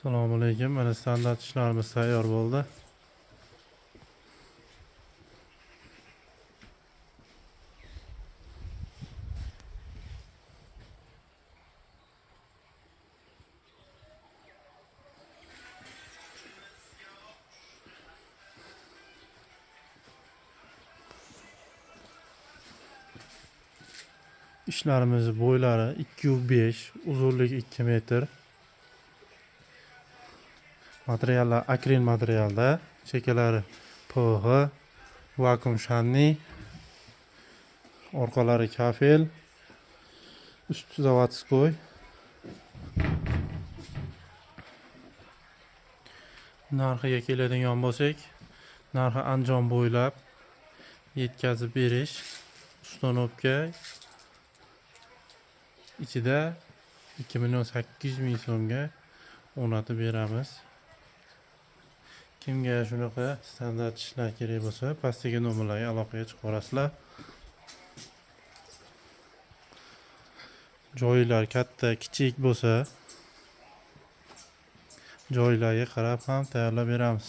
Assalomu alaykum. Mana standart ishlarimiz tayyor bo'ldi. Ishlarimiz bo'ylari 2,5, uzunligi 2 metr. Materiallar akril materialda, chekalari PVH, vakuum shanni, orqalari kafel, usti заводской. Narxiga keladigan bo'lsak, narxi Andijon bo'ylab yetkazib berish, установка ichida 2 800 000 so'mga o'rnatib beramiz. Kimga shunaqa standart ishlar kerak bo'lsa, pastdagi nomerlarga aloqaga chiqaverasizlar. Joylar katta, kichik bo'lsa, joylarga qarab ham tayyorlab beramiz.